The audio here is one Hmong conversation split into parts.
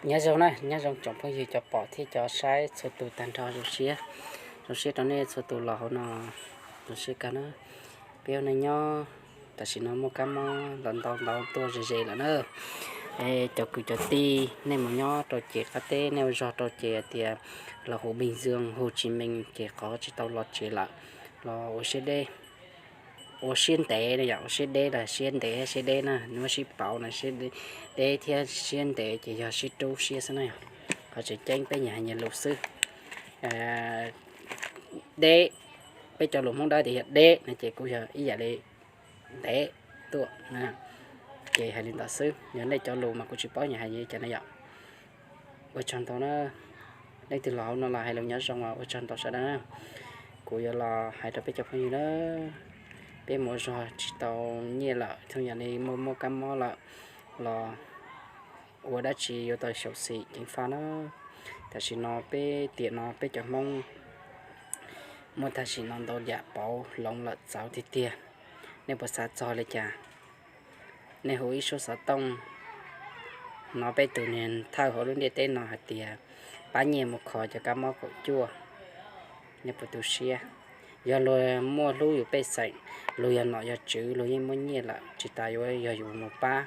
Nyob zoo na, nyob zoo tsoom phooj ywg cov pom thiab cov saib txhua tus tag nrho, zoo siab, zoo siab rau nej txhua tus los hauv no, zoo siab kawg na. Peb ua neej nyob tam sim no muaj kab mob los ntau ntau tuaj ze ze lawm na. Cov kwv cov tij nej mus nyob rau ces qab teb nej ua zog rau ces tias los hu Bình Dương, Hồ Chí Minh ces qhov tsis tau los tsev lawm, los ua siab deb, ua siab ntev no yom, ua siab deb los siab ntev siab deb na, nws muaj sib pauv no, siab deb thiab siab ntev ces yog sib rub siab xwb na. Qhov tseem ceeb peb nyias hais nyias lus xwb. Deb, peb cov lus Hmoob Dawb tias yog deb no ces kuj yog ib yam li ntev tuaj, ces hais li ntawd xwb. Yog nej cov lus mas kuv tsis paub nyias hais li cas na yom. Ua tsaug ntau na, leej twg los hauv no los hais lus nyob zoo, ua tsaug ntau sawv daws na. Kuv yuav los hais rau peb cov phooj ywg na, peb mus ua zog tsis tau nyiaj lawm, thaum yam li muaj muaj kab mob lawm los ua dab tsi yuav tau xyuam xim ceev faj na. Tam sim no peb tiam no peb cov Hmoob muaj tam sim no ntau yam pauv hloov lawm txawv tiag tiag. Nej puas xav txog li cas? Nej hu ib suab xov tooj no peb tus niag thawj hauv lub ntiaj teb no hais tias pab nyiaj mus kho cov kab mob kaum cuaj. Nej puas tu siab? Yog luag muaj hlub yus pej xeem, luag yog nom yog tswv, luag yeej muaj nyiaj lawm, tsis tas yuav yog yus mus pab.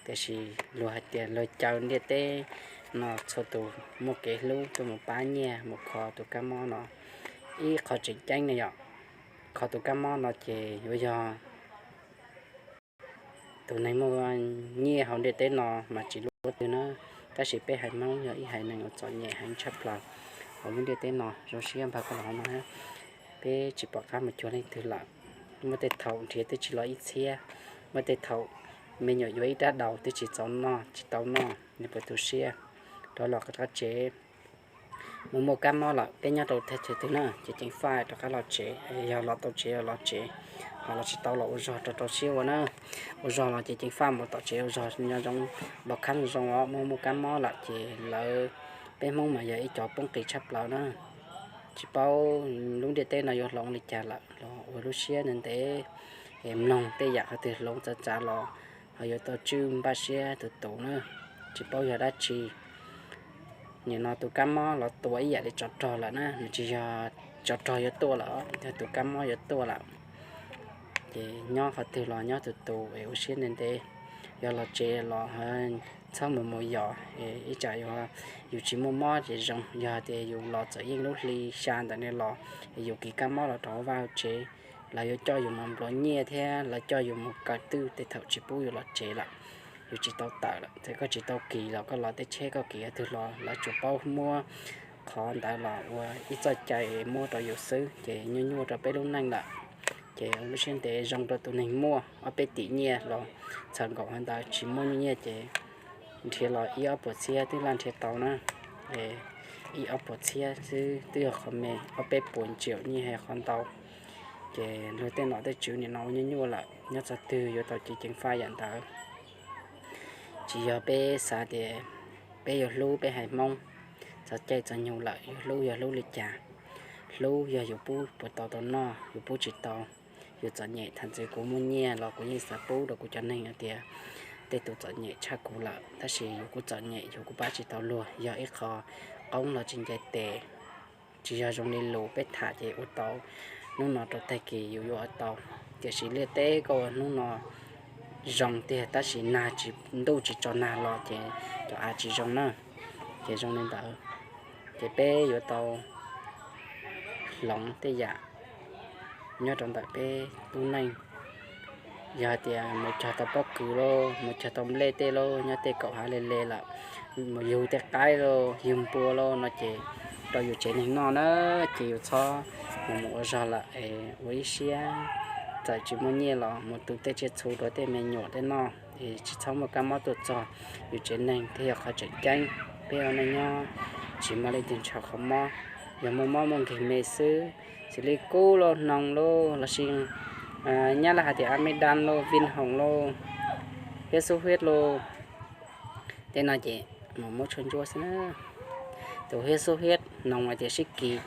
Tiam sis luag hais tias luag caw ntiaj teb no txhua tus muaj kev hlub tuaj mus pab nyiaj mus kho tus kab mob no. Ib qho tseem ceeb ne yom, kho tus kab mob no ces yuav yog tus neeg muaj nyiaj hauv ntiaj teb no mas tsis luaj twg na. Tab sis peb haiv Hmoob yog ib haiv neeg uas txom nyem heev tshaj plaws hauv lub ntiaj teb no. Zoo siab npawg koj los hauv no, peb tsis pom qab mus cuag leej twg lawm. Muaj tej thaum nrhiav twb tsis los ib txhiab, muaj tej thaum me nyuam yuav ib rab daus twb tsis txaus noj, tsis tau noj, nej puas tu siab? Rov los qab tsev, mus muaj kab mob lawm, peb nyob rau thaum twg na ces ceev faj rov qab los tsev, yog los tau tsev los tsev, ho los tsis tau los ua zog rau rau siab ua na. Ua zog los ces ceev faj mus tom tsev ua zog nyob zoo, npau khab zoo os. Muaj muaj kab mob lawm ces lawv, peb Hmoob mas yog ib cov poob qis tshaj plaws na. Tsis paub lub ntiaj teb no yuav hloov li cas lawm los ua lub siab ntev ntev, mloog tej yam qhov twg hloov txawv txav los ho yuav tau tswj npaj siab tus tus na. Tsis paub yog dab tsi, nim no tus kab mob los tua ib yam li tsov rog lawm na, nws tsis yog tsov rog yuav tuaj lawm, yog tus kab mob yuav tuaj lawm. Ces nyob qhov twg los nyob tus tus es ua siab ntev ntev. Yog los tsev los txhob mus mus yos, ib tsam yus tsis muaj mob ces zoo, yog tias yus los txawm yeej lub hli xya ntawm no los, yus kis kab mob los rau hauv vaj hauv tsev, lawv yuav coj yus mus nplua nyiaj thiab lawv coj yus mus kaw twj tej thaum tsis pub yus los tsev lawm. Yus tsis tau tawm lawm, txawm koj tsis tau kis los koj los tej tsheb koj kis qhov twg los lawv tsuas paub muab qhov ntawd los ua ib txoj cai muab rau yus xwb, ces nyuaj nyuaj rau peb lub neej lawm. Ces ua lub siab ntev, zoo rau tus neeg muaj ob peb tim nyiaj los txhawm nkaum qhov ntawd, tsis muaj nyiaj ces nrhiav los ib ob puas txhiab twb laj nrhiav tau na. Ib ob puas txhiab xwb twb yog qhov me, ob peb puas ntsiaum nyiaj qhov ntau. Ces luag tej nom tej tswv nim no ua nyuaj nyuaj lawm, nyob txog twg yuav tau ceev ceev faj yam ntawd. Tsis yog peb xav tias peb yuav hlub peb haiv Hmoob, txog caij txog nyoog lawm yuav hlub yog hlub li cas? Hlub yog yus pub puas tau tau noj, yus pub tsis tau. Yus txom nyem, tham ntxiv kuv muaj nyiaj los kuv yeej xav pub rau kuv cov neeg hais tias tej tus txom nyem tshaj kuv lawm, tab sis yus kuj txom nyem, yus kuj pab tsis tau luag, yog ib qho qoob los tsis ncaim tes. Tsis yog zoo li lus peb tham ces ua tau, hnub no rau tag kis yus yuav ua tau. Tiam sis liaj teb koj ua hnub no zoo tiag tab sis nag tsis, ntuj tsis tso nag los ces cov av tsis zoo na. Ces zoo li ntawd, ces peb yuav tau hloov tej yam nyob rau ntawm peb lub neej. Yog hais tias mus cog tau pob kws lauj, mus cog tau nplej tej lauj, nyob tej kaum hav le le lawm, mus yug tej qaib lauj, yug npua lauj no ces rau yus tsev neeg noj na. Ces yus txhob mus mus ua zog lawm es ua ib siab, txawm tsis muaj nyiaj los mus tu tej tsiaj txhu rau tej me nyuam tej noj es tsis txhob muaj kab mob tuaj txog yus tsev neeg thiaj yog qhov tseem ceeb. Peb ua neej nyob tsis muaj leej twg ntshaw qhov mob, yog muaj mob muaj nkeeg me xwb, xws li kub lauj, hnoos lauj, lossis nyab laj hais tias amidan lauj, vin hoos lauj, hiab xub hiab lauj, tej no ces mus muab tshuaj ntsuab xwb na. Tus hiab xub hiab, hnoos hais tias sib kis,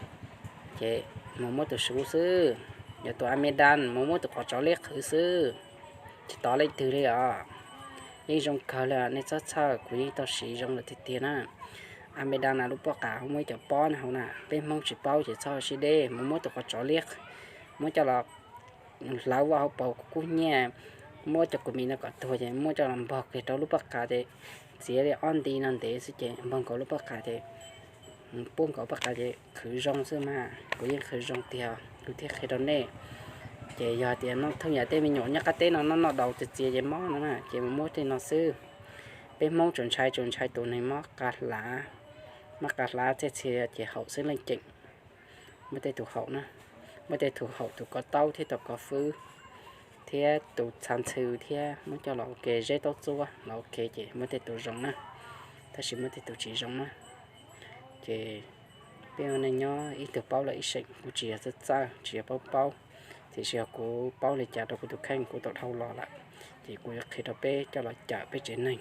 ces mus muab tus suv xwb. Yog tus amidan mus muab tus qos tsov liab qhwv xwb, tsis tov leej twg li os. Yeej zoo kawg li, nej txhob txhawj, kuv yeej tau siv zoo lawm tiag tiag na. A me da na lub pob qa muaj ib co pob na hauv na, peb Hmoob tsis paub ces txhob sib deb, mus muab tus qos tsov liab, muab coj los hlawv vaj hauv paus kub nyiaj, muab cov kua mis no kom tuag ces muab coj los npog kiag rau lub pob qa ces txiav li ob nti no ntev xwb ces npog nkaus lub pob qa ces puab nkaus pob qa ces qhwv zoo xwb mas, kuv yeej qhwv zoo tiag kuv thiaj qhia rau nej. Ces yog tias noj thooj yam tej me nyuam nyob qab teb no noj noj daus txias txias ces mob no na ces mus muab tej no xwb. Peb Hmoob tsuas ntshai tsuas ntshai tus neeg mob qa hlav, mob qa hlav txhia txhia ces haum xwb leej ceem. Muaj tej tus haum na, muaj tej tus haum tus ko taub thiab tus ko fwb thiab tus txha ntxhw thiab muab coj los ua ke zeb taub txuab los ua ke ces muaj tej tus zoo na, tab sis muaj tej tus tsis zoo na. Ces peb ua neej nyob ib tug paub lawm ib seem, kuv tsis yog txawj txawj tsis yog paub paub, tiam sis yog kuv paub li cas rau kuv tus kheej kuv tau dhau los lawm, ces kuv yuav qhia rau peb coj los cawm peb tsev neeg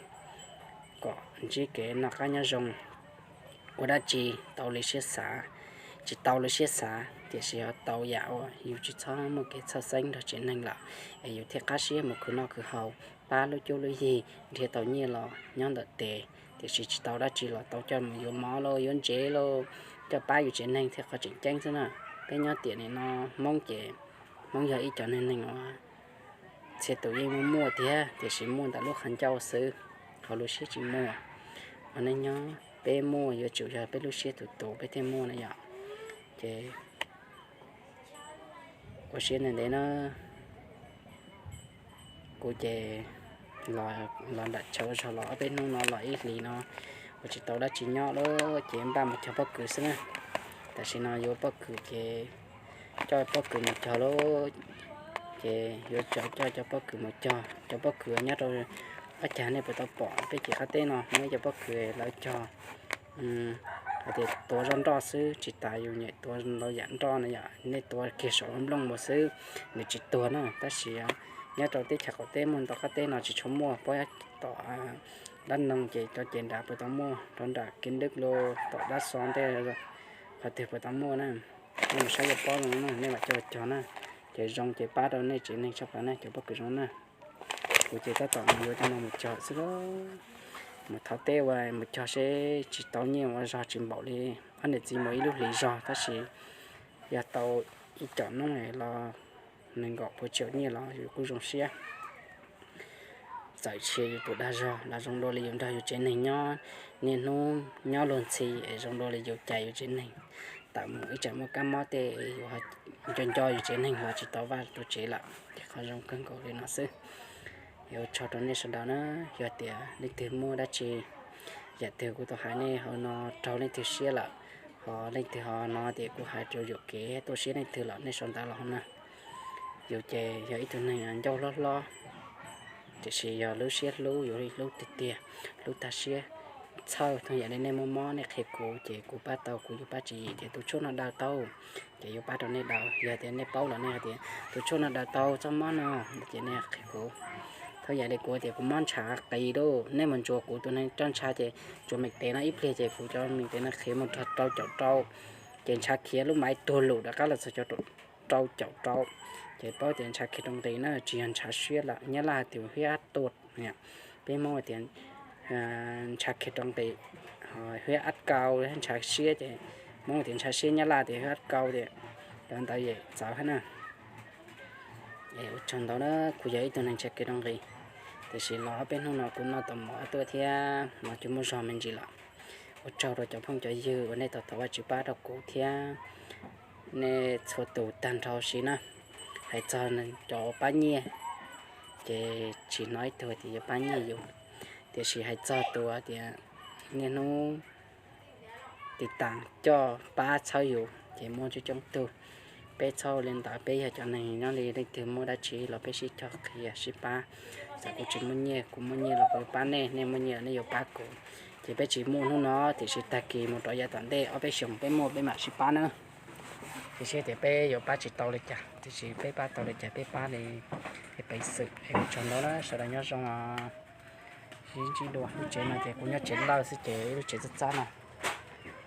kom ntsib kev noj qab nyob zoo. Ua dab tsi tau li siab xav, tsis tau li siab xav tiam sis ho tau yam uas yus tsis txhob muaj kev txhawj xeeb nrog tsev neeg lawm, es yus thiaj qab siab mus khwv noj khwv haus, pab lub cuab lub yig, nrhiav tau nyiaj los nyob ntawm tes, tiam sis tsis tau dab tsi los tau coj mus yuav mov lauj, yuav ntsev lauj, coj pab yus tsev neeg thiaj qhov tseem ceeb xwb na. Peb nyob tiam nim no Hmoob ces Hmoob yog ib cov neeg neeg uas txhia tus yeej muaj muaj tiag, tiam sis muaj ntawm lub qhov ncauj xwb, qhov lub siab tsis muaj. Ua neej nyob peb muaj yuav tsum yog peb lub siab tus tus peb thiaj muaj na yom. Ces ua siab ntev ntev na. Kuv ces los nram chaw zog los ob peb hnub no los ib hlis no, kuv tsis tau dab tsi nyob lawm ces npaj mus cog pob kws xwb na. Tam sim no yuav pob kws ces coj pob kws mus cog lawm, ces yuav coj cov pob kws mus cog. Cov pob kws nyob rau ob cag nej puas tau pom peb ces qab teb no muaj ib cov pob kws lawv cog hais tias tuav zoj nroj xwb, tsis tas yus nyiam tuav ntau yam nroj no yom, nej tuav kiag saum lub nplooj mus xwb, nws tsis tuag na. Tab sis nyob rau teb chaws qaum teb muaj ntau, qab teb no tsis tshua muaj, puag tom Dab Noog ces cov ces nrad puas tau muaj, rau nram Kiv Dwb los tom Dab Xo ntej qhov twg puas tau muaj na. Nej mus saib cov pob zoo na, nej mam coj cog na. Ces zoo ces pab rau nej tsev neeg tshaj plaws na, cov pob kws zoo na. Kuv ces tab tom mus yuav cov no mus cog xwb lauj. Mus thov teb ua mus cog seb tsis tau nyiaj ua zog tsis npaum li ob niam txiv mus ib lub hlis zog, tab sis yog tau ib com noob los nees nkaum puas tsiaum nyiaj los yus kuj zoo siab. Txawm tsis yog yus tus dag zog los zoo dua li yus nrog yus tsev neeg nyob niaj hnub nyob luag ntxhi es zoo dua li yus cais yus tsev neeg tawm mus ib tsam muaj kab mob tej yus nco nco yus tsev neeg los tsis tau vaj tau tsev lawm, ces qhov zoo kawg nkaus li no xwb. Ua tsaug rau nej sawv daws na, yog tias leej twg muaj dab tsi, yam twg kuv tau hais nej hauv no raug leej twg siab lawm, ho leej twg ho no tias kuv hais rau yuam kev tuaj siab leej twg los nej sau ntawv los hauv na. Yus ces yog ib tug neeg ncauj hlob hlob, tiam sis yog lub siab hlub yus li hlub tiag tiag, hlub tag siab. Txhawj thooj yam li nej muaj mob nej qhia kuv ces kuv pab tau, kuv yuav pab tswv yim tias tus tshuaj no daws tau, ces yuav pab rau nej daws. Yog tias nej paub los nej hais tias tus tshuaj no daws tau txoj mob no, ces nej qhia kuv. Thooj yam li kuv tias kuv mob ntshav qis lauj, nej mus ntsuas kuv tus neeg coj ntshav ces ntsuas meem tev no ib pliag ces kuv cov meem tev no qhia mus rau rau caum rau, ces ntshav khiav lub maiv tuag lum rov qab los txog cov rau caum rau. Ces paub tias ntshav khiav rau nqis na, tsis yog ntshav siab lawm. Nyab laj hais tias huyết áp tuột, peb Hmoob hais tias ntshav khiav rau nqis, huyết áp cao, ntshav siab ces Hmoob tias ntshav siab, Nyab Laj tias huyết áp cao tias, cov ntawd yeej txawv thiab na. Es ua tsaug ntau na, kuv yog ib tug neeg ntshav khiav rau nqis, tiam sis los ob peb hnub no kuv noj tau mov tuaj thiab, mov cua muaj zog me ntsis lawm. Ua tsaug rau cov phooj cov ywg uas nej tau thov Vajtswv pab rau kuv thiab nej txhua tus tag nrho huv si na. Hais txog cov pab nyiaj, ces tsis hnov ib tug tias yuav pab nyiaj yus, tiam sis hais txog tus tias niaj hnub tiv tas coj pab txhawb yus ces muaj coob coob tug. Peb txhob ua li ntawd, peb yog cov neeg nyob li, leej twg muaj dab tsi los peb sib cog qhia sib pab. Txawm kuv tsis muaj nyiaj, kuv muaj nyiaj los kuv yuav pab nej, nej muaj nyiaj los nej yuav pab kuv. Ces peb tsis muaj hnub no, tiam sis tag kis mus rau yav tom ntej ob peb xyoos peb muaj peb mam sib pab nawb. Tiam sis tias peb yuav pab tsis tau li cas, tiam sis peb pab tau li cas peb pab li. Peb peev xwm es ua tsaug ntau na, sawv daws nyob zoo os. Sib ntsib dua. Lub tsev no ces kuv nyob tsev lawj xwb ces ib lub tsev txaj txaj no.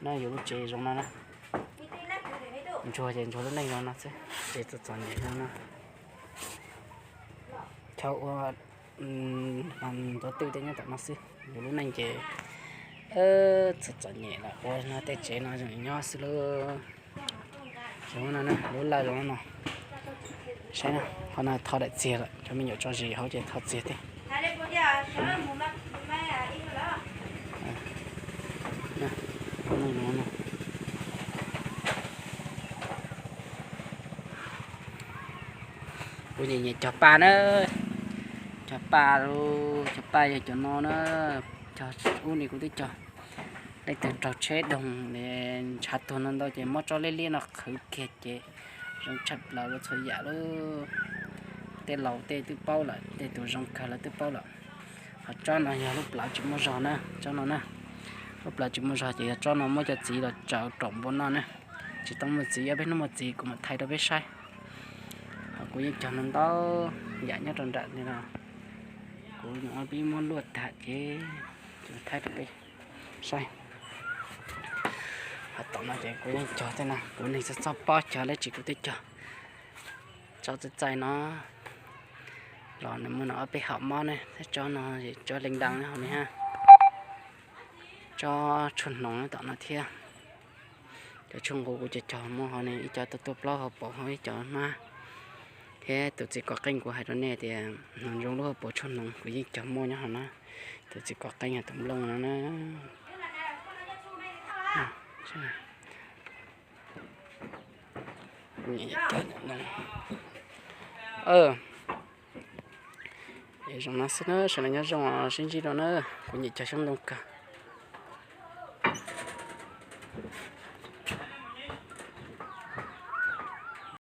No yus lub tsev zoo no na. Ntsuag ces ntsuag lub neej zoo no xwb, tsev txom txom nyem zoo no. Chaw ua mas ntuav twj tej nyob tom no xwb. Yus lub neej ces txom txom nyem lawm, ua no tej tsev no zoo nyob xwb lauj. Zoo no na, lub laj zoo no. Saib na, qhov no tho daim txiag lawm, cov me nyuam tso zis hauv ces tho txiag thiab. Kuv nyiam nyiam cog paj na, cog paj, cog paj yog cov no na, cog ub ni kuv twb cog. Leej twg raug tsheb doog ntshav tuag no ntau ces muab tsob liab liab no qhwv kiag ces zoo tshaj plaws rau txhua yam lauj. Tej laus tej twb paub lawm, tej tus zoo kawg lawv twb paub lawm. Ho tsob no yog lub plawv tsis muaj zog na, tsob no na. Lub plawv tsis muaj zog ces yog tsob no muab cov txiv los tsaws raum npua noj na. Tsis tau muaj txiv, ob peb hnub muaj txiv kuv mam thaij rau peb saib. Ho kuv yeej cog no ntau yam nyob rau nram no, kuv nyuam qhuav pib muab luaj tag ces thaij rau peb saib. Ho tom no ces kuv yeej cog tej no, kuv neeg txhob txhob pob cog dab tsi kuv twb cog. Tsob txaij txaij no los nws muaj no ob peb hom mob ne, thiab tsob no tsob leej dab hauv ne ha. Tsob tshuaj hnoos tom no thiab. Cov tshuaj nqus kuv cov cog muaj hauv ne, ib co tuaj tuaj plaub hauv paus hauv ib co hmab. Thiab tus txiv kos qeej kuv hais rau nej tias hnoos zoo lub hauv paus tshuaj hnoos kuv yeej cog muaj nyob hauv na. Tus txiv kos qeej tus nplooj no na. Zoo no xwb na, sawv daws nyob zoo sib ntsib dua na, kuv nyiam cog xyoob ntoo kawg.